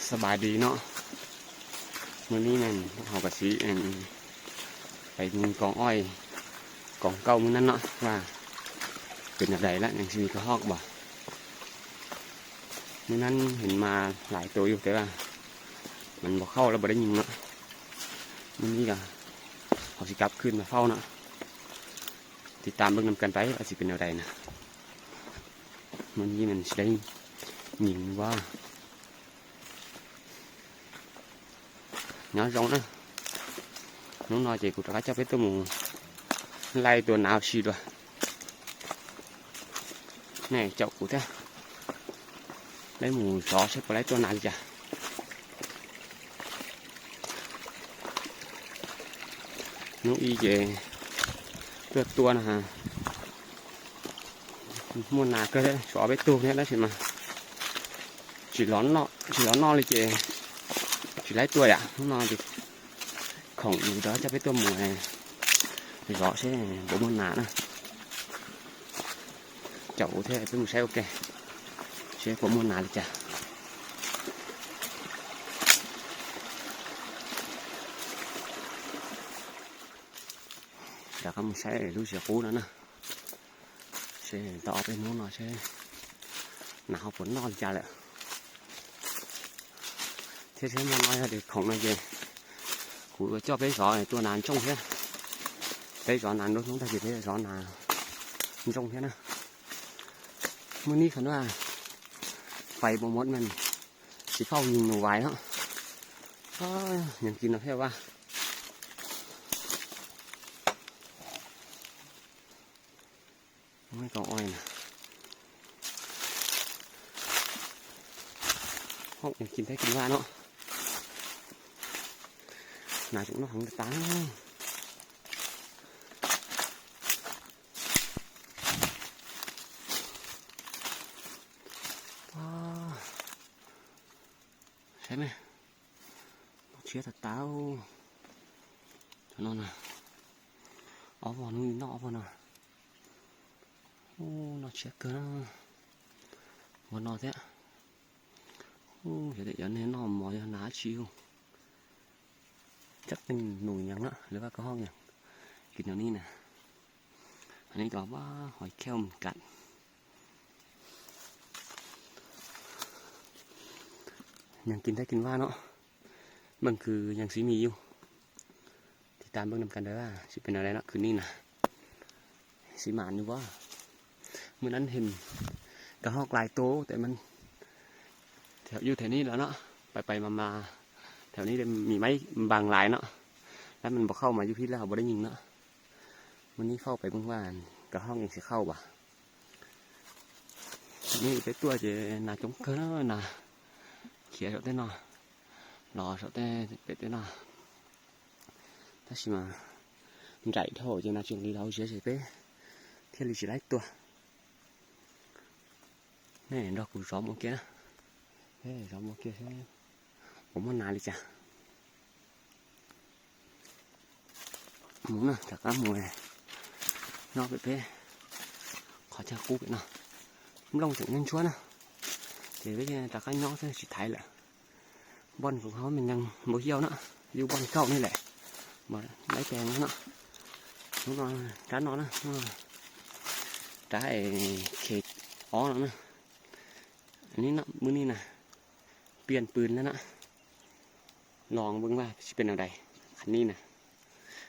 ສະບາຍດີເນາະ, ມື້ນີ້ແມ່ນພວກເຮົາກະຊິ ອັນ ໄປຍິງກອງອ້ອຍກອງເກົ່າມື້ນັ້ນເນາະ ວ່າເປັນແນວໃດລະ ຍັງຊິມີກະຮອກບໍ່. ມື້ນັ້ນເຫັນມາຫຼາຍໂຕຢູ່ ແຕ່ວ່າມັນບໍ່ເຂົ້າລະ ບໍ່ໄດ້ຍິງເນາະ. ມື້ນີ້ກະເຮົາຊິກັບຄືນມາເຝົ້າເນາະ, ຕິດຕາມເບິ່ງນຳກັນໄປວ່າຊິເປັນແນວໃດນະ. ມື້ນີ້ມັນຊິໄດ້ຍິງບໍ່? ຍາວສອງນະ ນ້ອງນ້ອຍເຈ ກູຕະກະຈັບໄປໂຕໝູ ໄລ່ຕົວໜາວຊີດວະ. ແນ່ ເຈົ້າກູແທ້ ໄລ່ໝູສອໃສ່ ບໍ່ໄລ່ຕົວໜາວຈ້ະ. ໜູອີເຈ ຕົວຕົວນະຮະ ມ້ວນໜາເກີນ ຊໍໄປຕູກແນ່ລະຊິມາ ຊິຫຼອນເນາະ ຊິຫຼອນເນາະເລີຍເຈ ຊິໄລ່ຕົວອະ ນ້ອງນ້ອຍເຈ ຂອງອີດອກ ຈັບໄປຕົວໝູໃຫ້ ຊໍໃສ່ ບໍ່ມ້ວນໜານະ. ເຈົ້າໂອເຄ ເປັນໝູໃຊ້ໂອເຄ ໃຊ້ພວກໝູໜາເລີຍຈ້ະ. ດຽວກະໝູໃຊ້ ລູກເສືອຄູນະນະ ໃຊ້ຕໍ່ເອົາໄປໜູນເນາະ ໃຊ້ໜາວຝົນນອນຈ້ະແຫຼະ. ເທສໃຫ້ມັນນ້ອຍເດ ຂອງນ້ອຍເດ ກູຈອບໄປສອນຕົວໜານຈົ່ງເທ ໄປສອນໜານລົດລົງ ຕາເດ ໄປສອນໜານຈົ່ງເທນະ. ມື້ນີ້ຄັນວ່າໄຟບໍ່ໝົດ ແມ່ນຊິເຝົ້າຍິງໜູຫວາຍເນາະ. ອ້າ ຍັງກິນເນາະແທ້ວ່າ ໂອ້ຍ ກອງອ້ອຍນະ ເຮົາຍັງກິນໄດ້ກິນວ່າເນາະ. ໜາຈຸກເນາະ ຫາງຕາ ວ້า ໃຊ່ໄໝ? ເຊຍຕາຕາວ ທະໜົນນະ ອອກບໍ່ ໜຶ່ງນອກບໍ່ນະ. ໂອ້ ນອກເຊຍເກີນ ບໍ່ນອກແທ້. ໂອ້ ເຮັດໄດ້ຢ່າງແນ່ນອນ ໝໍຢູ່ໜ້າຊິວ ຈັກເປັນໜູຫຍັງເນາະ ຫຼືວ່າກະຮອກຫຍັງ ກິນແນວນີ້ນະ. ອັນນີ້ກະວ່າຫອຍແຂ້ວເໝືອນກັນ. ຍັງກິນໄດ້ກິນວ່າເນາະ ເບິ່ງຄືຍັງຊິມີຢູ່. ຕິດຕາມເບິ່ງນຳກັນເດີວ່າຊິເປັນແນວໃດເນາະ ຄືນນີ້ນະ ຊິໝານຢູ່ບໍ່? ມື້ນັ້ນເຫັນກະຮອກຫຼາຍໂຕ ແຕ່ມັນແຖວ ຢູ່ແຖວນີ້ແຫຼະເນາະ ໄປໆມາໆ ແຖວນີ້ໄດ້ມີໄມ້ບັງຫຼາຍເນາະ ແລ້ວມັນບໍ່ເຂົ້າມາຢູ່ພີ້ ແລ້ວເຮົາບໍ່ໄດ້ຍິງເນາະ. ມື້ນີ້ເຂົ້າໄປເບິ່ງວ່າກະຮອກຍັງຊິເຂົ້າບໍ່. ນີ້ໄປຕົວະເຈ ໜາຈົງເກີນນະ ເຂຍເສາະແຕ່ເນາະ ຫຼໍເສາະແຕ່ເປັດແຕ່ເນາະ. ຖ້າຊິມາໄດ້ໂທເຈ ໜາຈົງລີລາວເສຍເສຍເປ ເທຍລີຊິໄລ່ຕົວະ. ແນ່ ດອກກູຊອມໂອເຄນະ ເອີ ຊອມໂອເຄ ໂອ້ ມັນໜາລີຈ້ະ. ໝູນະ ຕາກາໝູເນາະ ເປເປ ຂໍຈາກກູເນາະ ມັນລົງຈາກຍັນຊົວນະ ເຈເວຕາກາຍອກ ຊິໄຖລະ. ບ່ອນຂອງເຮົາມັນຍັງບໍ່ຫ່ຽວເນາະ ຢູ່ບ່ອນເກົ່ານີ້ແຫຼະ ບໍ່ໄດ້ແປງເນາະ. ນ້ອງນອນ ຕານອນນະ ຕາໄອ້ເຂດອອກແລ້ວນະ. ອັນນີ້ເນາະ ມື້ນີ້ນະ ປ່ຽນປືນແລ້ວເນາະ ລອງເບິ່ງວ່າຊິເປັນແນວໃດ ຄັນນີ້ນະ.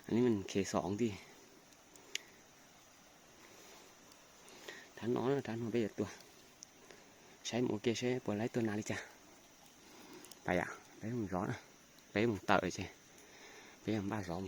ອັນນີ້ມັນເຄສອງຕິ ທ່ານນອນ ທ່ານນອນໄປຈັກຕົວະ ໃຊ້ໂອເຄ ໃຊ້ປວດໄລ່ຕົວະນາລີຈ້ະ. ໄປອະ ໄປໝົງສອນ ໄປໝົງເຕີເຈ ໄປໝູບ້ານສອງ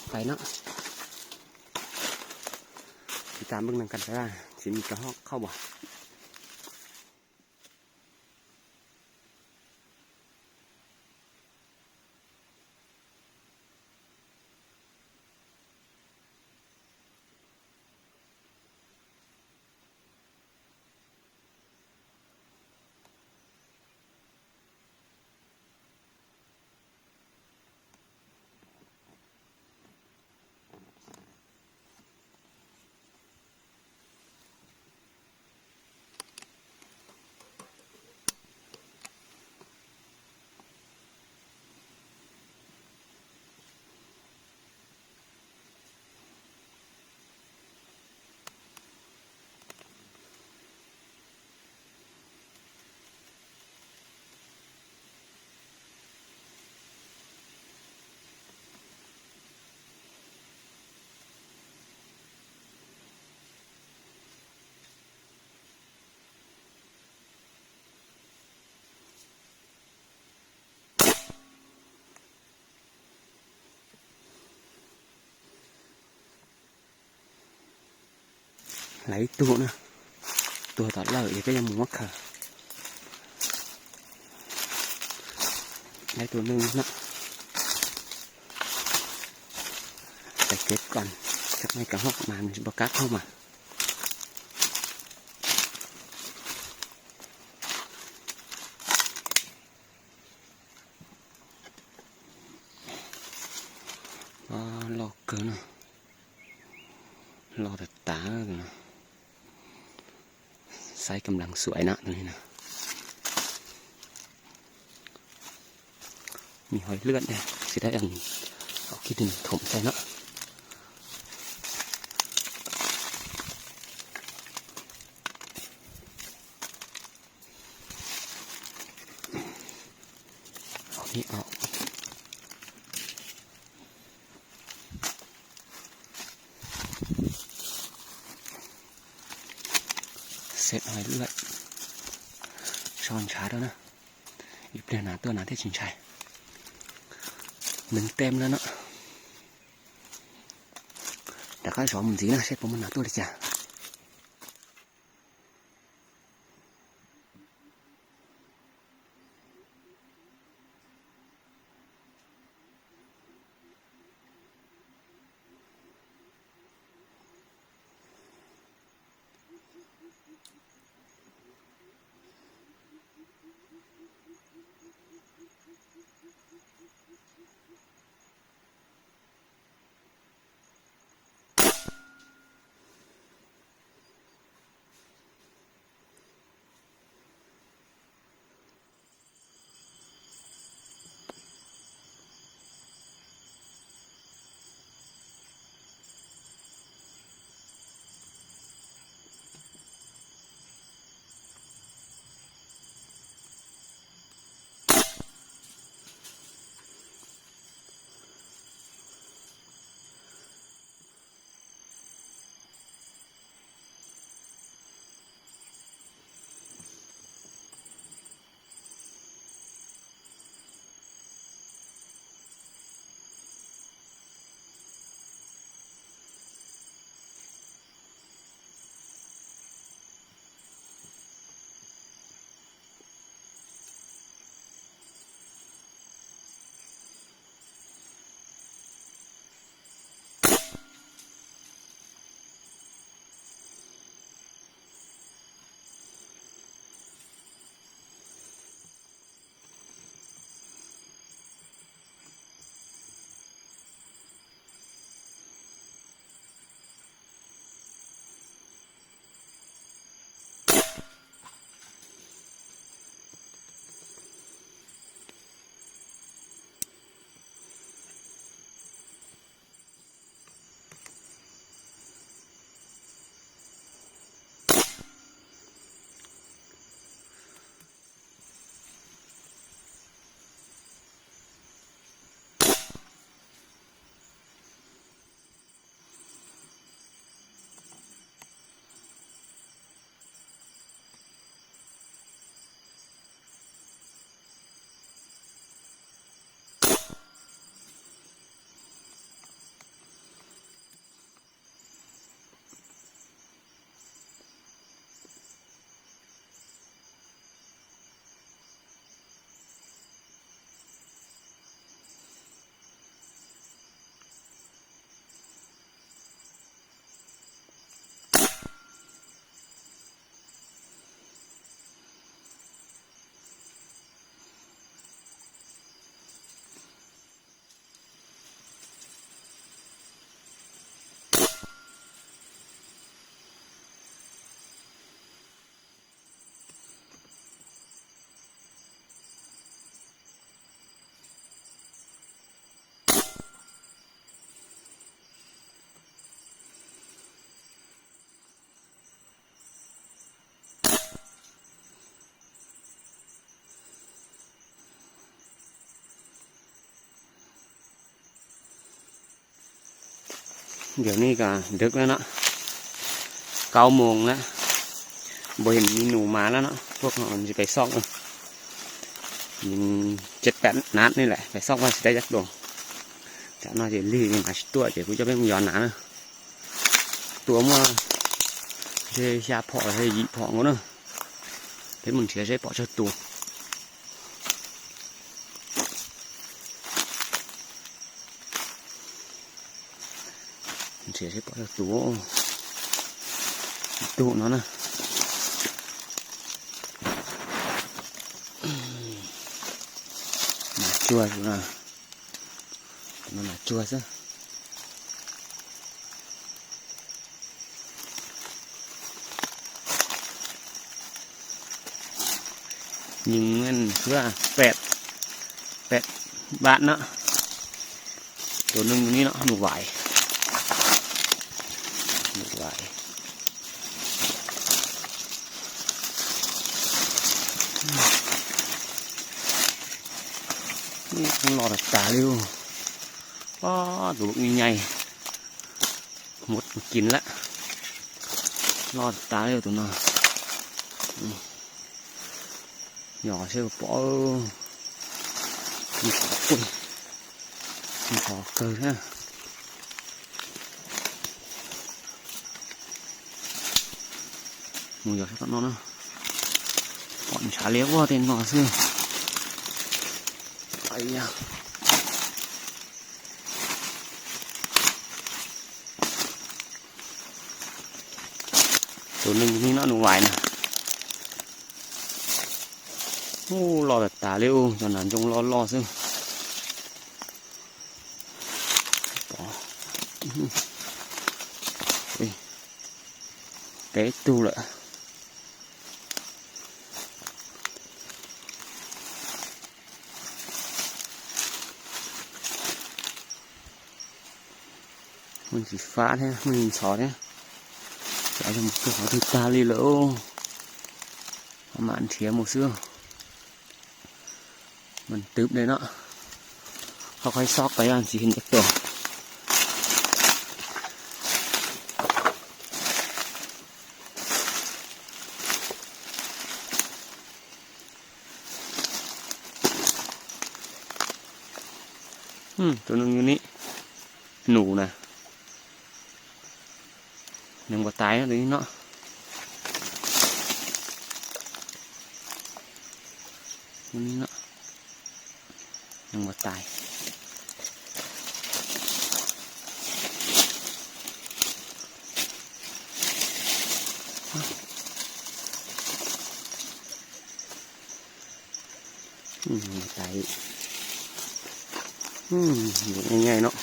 ໄປເນາະ. ຕິດຕາມເບິ່ງນຳກັນວ່າຊິມີກະຮອກເຂົ້າບໍ່. ຫຼາຍຕູ້ນະ ຕົວຕອດເລີກອີກກໍຍັງບໍ່ໝົດຄ່ະ ໄດ້ຕົວໜຶ່ງນະ ໄປເກັບກ່ອນ ຈັກໜ້ອຍກໍຮອດມາ ມັນຊິບໍ່ກັດເຮົາມາ. ອໍ ຫຼໍ່ເກີນເນາະ ຫຼໍ່ຕາຕາເນາະ ໄຊກຳລັງສວຍນະ ຕົວນີ້ນະ ມີຮອຍເລືອດເດ້ ຊິໄດ້ອັນ ເອົາຂີ້ດິນຖົມໃສ່ເນາະ. ເອົານີ້ອອກ ເຊັດຮອຍເລືອດ ຊ້ອນຊາດແລ້ວນະ ອີກເທື່ອໜາຕົວໜາເດ້ຊິນໄຊ ໜຶ່ງແຕ້ມແລ້ວເນາະ ແຕ່ຂ້ອຍສອງໝື່ນສີ່ນະ ເຊັດບໍ່ມັນໜາຕົວເລີຍຈ້າ.ດຽວນີ້ກະດຶກແລ້ວເນາະ ເກົ້າໂມງແລ້ວ ບໍ່ເຫັນມີໜູມາແລ້ວເນາະ ພວກເຮົາມັນຊິໄປຊອກເນາະ ຍິງເຈັດແປດນັດນີ້ແຫຼະ ໄປຊອກວ່າຊິໄດ້ຈັກໂຕ ຈັກໜ້ອຍຊິລີ້ມາຊິຕົວະ ເຈົ້າຜູ້ເຈົ້າເປັນຍ້ອນໜາເນາະ ຕົວະມົວ Thế xa phỏ thế dị phỏ ngó nữa. Thế mình sẽ sẽ bỏ cho tù. Mình sẽ sẽ bỏ cho tù. Tù nó nè. Mà chua rồi nè. Nó là chua chứ. Những ngân xưa pẹt, pẹt bạn đó. ຕົວໜຶ່ງຢູ່ນີ້ເນາະ ໜູຫວາຍ ໜູຫວາຍ. ນີ້ມັນຫຼໍ່ຕາເລີຍ. ປ້າ ຕົວບັກໃຫຍ່ໆ ມົດມັນກິນລະ ຫຼໍ່ຕາເລີຍຕົວນັ້ນ. ອືມ ຫຍໍ້ເຊື່ອປໍ ມີຂອ ອຸ້ຍ ມີຂໍເກີນະ. ໝູຢອກສັກໜ້ອຍເນາະ ກ່ອນຊາເລວວ່າເຕັນໜໍ່ຊື່ ໄອ້ຍາ. ຕົວໜຶ່ງນີ້ເນາະ ໜູຫວາຍນະ. ໂອ້ ຫຼໍ່ແບບຕາເລີຍ ໂອ້ ຕອນນັ້ນຈົ່ງຫຼໍ່ໆ ຊື່. ເຕະຕູລະ. ມັນຊິຟາດແທ້ ມັນຊິຊອດແທ້. ຈະເອົາມາເກີດເອົາທີ່ຕາລີໂລ ປະມານເທຍໝູ່ເສືອ. ມັນຕຶບເດ້ເນາະ ຄ່ອຍໆຊອກໄປ ມັນຊິເຫັນຈັກຕົວ. ອືມ ຕົວໜຶ່ງຢູ່ນີ້ ໜູນະ ຍັງບໍ່ຕາຍເນາະ ຕົວນີ້ເນາະ ຕົວນີ້ເນາະ. ຍັງບໍ່ຕາຍ. ອືມ ຕາຍອີກ. ອືມ ໃຫຍ່ໆເນາະ.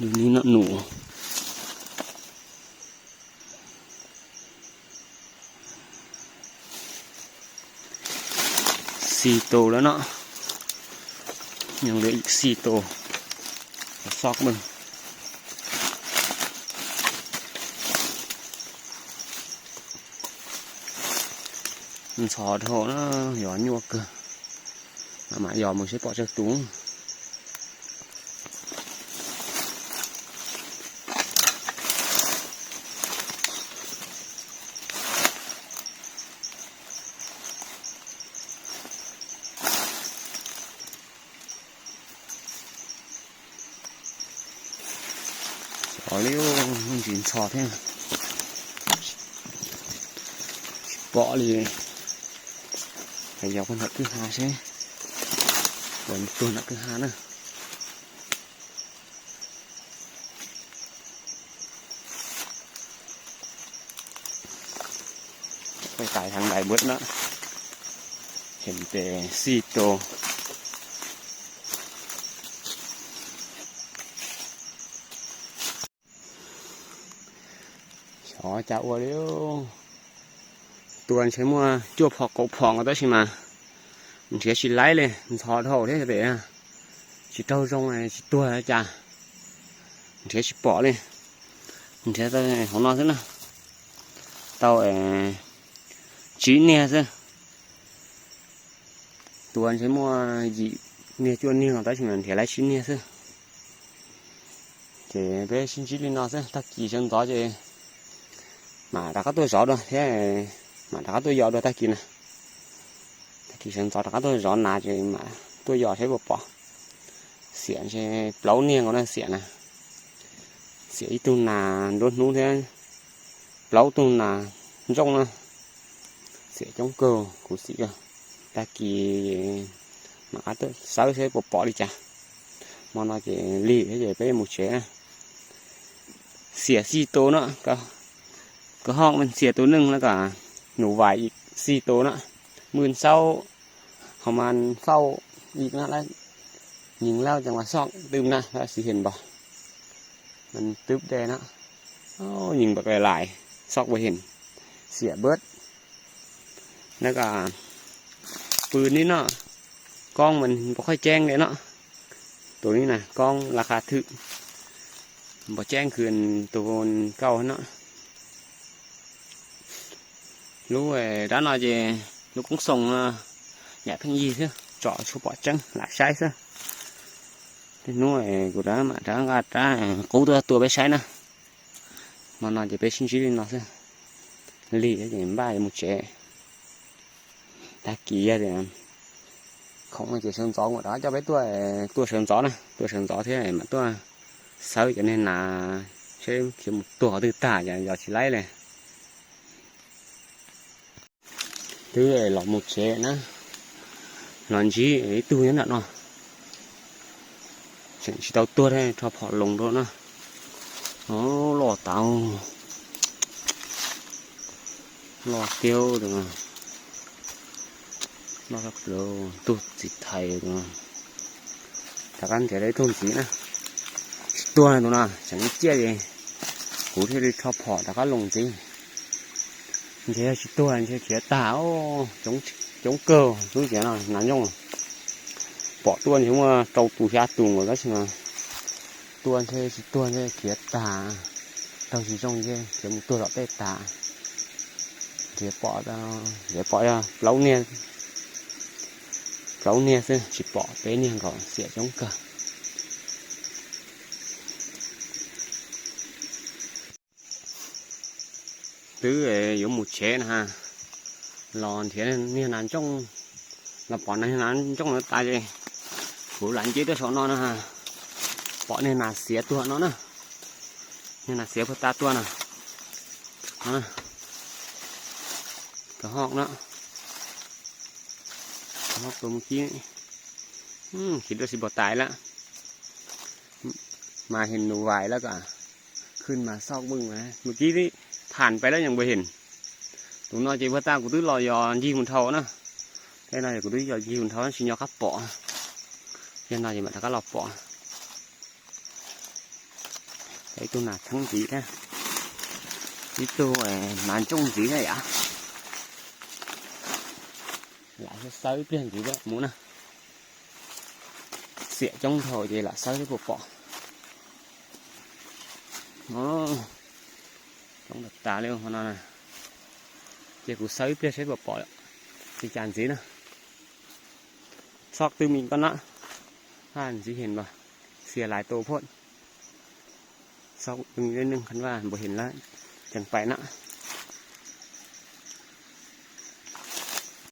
ຢູ່ນີ້ເນາະ ໜູ ສີ່ໂຕແລ້ວເນາະ ຍັງເຫຼືອອີກສີ່ໂຕ ຊອກເບິ່ງ. ມັນຊອດໂຫດນະ ຢອນຍວກເກີນ ມາ ມາຢອມເບິ່ງຊິເປາະຈັກຕູ. ເອົາເລີຍ ມັນຊິຊອດແທ້ ຊິເປາະເລີຍ. ໄປຢອກເພິ່ນເຮັດຄືຫາໃຊ່ ເບິ່ງຕົວນັ້ນຄືຫານະ. ໄປຕາຍທາງໃດເບິດເນາະ ເຫັນແຕ່ສີ່ໂຕ. ຊໍຈາອົວເລີຍ ຕົວໃຊ້ມົວຈົວພອກກົບພອງກໍຕ້ອງຊິມາ ມັນເສຍຊິໄຫຼເລີຍ ມັນຊໍເທົ່າເດ້ເຕະ ຊິເຕົາຊົງຊິຕົວຈາ ມັນເສຍຊິເປາະເລີຍ ມັນເສຍເຕົາຂອງນອກຊະນະ ເຕົາ ເອີ ຈີເນຍຊະ. ຕົວໃຊ້ມົວຈີເນຍ ຈົວນີ້ຂອງຕ້າຊິມັນເທລາຍຊີເນຍຊະ. ເຈເປຊິນຈິລິນອສ ຕາກີເຊີງຕໍ່ເຈ ມາຕາກະຕົວຊອດເດ້ ມາຕາກະຕົວຢອດເດ້ ຕາກີນະ. Thì sớm gió đã có tôi gió ná chứ mà tôi gió thấy bộ bỏ. Sia chứ plau niêng có nó sia nè. Sia ít tu nà đốt nú thế. Plau tu nà rông nè. Sia chống cơ, cú sĩ cơ. Ta kỳ mà cá tôi sáu thế bộ bỏ đi chả. Mà nó chỉ lì thế chứ bé một chế nè. ເສຍສີ່ໂຕເນາະ ກໍ ກໍຮອກມັນເສຍໂຕໜຶ່ງ ແລ້ວກໍໜູຫວາຍອີກສີ່ໂຕເນາະ. ມື້ເຊົ້າເຮົາມາເຝົ້າອີກນະ ແລ້ວຍິງແລ້ວຈັ່ງວ່າຊອກຕື່ມນະ ວ່າຊິເຫັນບໍ່ ມັນຕຶບແດ່ເນາະ. ໂອ້ ຍິງບັກຫຼາຍໆ ຊອກບໍ່ເຫັນ ເສຍເບິດ. ແລ້ວກໍປືນນີ້ເນາະ ກ້ອງມັນບໍ່ຄ່ອຍແຈ້ງເດ້ເນາະ. ໂຕນີ້ນະ ກ້ອງລາຄາຖືກ ບໍ່ແຈ້ງຄືອັນໂຕເກົ່າຫັ້ນເນາະ. Lũ, ê, đã nói gì, lũ cũng sống, ơ, nhảy phanh gì chứ, trọ chú bỏ trắng, lại sai chứ. Thế nó, ê, cũng đã mà đã gạt ra, ê, cú tua, tua bé sai nè. Mà nó chỉ bé xin chỉ đi nó chứ. Lì cái gì ba một chế. Ta kỳ á thì không mà chỉ sớm gió ngồi đó cho bé tua, tua sớm gió nè, tua sớm gió thế mà tua sáu cho nên là sẽ kiếm một tua từ tả giờ, giờ chỉ lấy này. Tứ lọt một chế nè. Lọt gì ấy tu nhá nè nó. Chẳng chỉ tao tua đây cho phỏ lồng đó nè. Nó lọt tao. Lọt tiêu được à. Lọt lắm rồi. Tu chỉ thầy được à. Ta ăn cái đấy thun chỉ nè. Tua này tụi nó, chẳng chia gì. Cú thì đi cho phỏ ta có lồng gì. Thế chỉ tua, thế chia ta, ô, chống, chống cơ, chú chia nó, nản nhông. Bỏ tua thì mua trâu tù, xá tù rồi đó chứ mà. Tua thế, chỉ tua thế, chia ta. Tao chỉ trông thế, chia một tua lọt tê ta. Chia bỏ tao, chia bỏ ra, lâu nè. Lâu nè, chứ, chỉ bỏ, bé nè, có, chia chống cơ. Tứ, ê, có một chế nè ha. Lon thế nên, nên ăn trông. Là bỏ nên ăn trông nó tai vậy. Phủ lạnh chế tới số nó nè ha. Bỏ nên là xía tua nó nè. Nên là xía của ta tua nè. Đó nè. Cái họng đó. Cái họng tôi một ký. ອືມ ຄິດວ່າຊິບໍ່ຕາຍລະ ມາເຫັນໜູຫວາຍແລ້ວກໍຂຶ້ນມາຊອກເບິ່ງນະ. ມື້ກີ້ນີ້ຜ່ານໄປແລ້ວຍັງບໍ່ເຫັນ. ໂຕນ້ອຍເຈເບີຕາ ກູຕື້ລໍຢໍຢີ່ໝູເທົານະ. ແຕ່ນ້ອຍກູຕື້ຢໍຢີ່ໝູເທົາ ຊິຍໍຂັບເປາະ. ເຫັນນ້ອຍມາຕະກະຫຼອກເປາະ. ໄອ້ໂຕໜ້າທັງດີນະ. ອີໂຕ ເອີ ນານຈົງດີນະຢາ. ຫຼາຍເຮັດເຊົາປ່ຽນດີແລ້ວໝູນະ. ເສຍຈົ່ງເທົ່າເຈລະເຊົາບໍ່ເປາະ. ໂອ້ ຈົ່ງດັບຕາເລີຍຫັ້ນນະ. ເຈກູເຊົາປ່ຽນເຮັດບໍ່ເປາະລະ. ຊິຈານສີນະ. ຊອກຕື່ມອີກກ່ອນນະ. ທ່ານຊິເຫັນບໍ່? ເສຍຫຼາຍໂຕໂພດ. ຊອກຕື່ມອີກໜ້ອຍໜຶ່ງ ຄັນວ່າບໍ່ເຫັນລະຈັ່ງໄປນະ.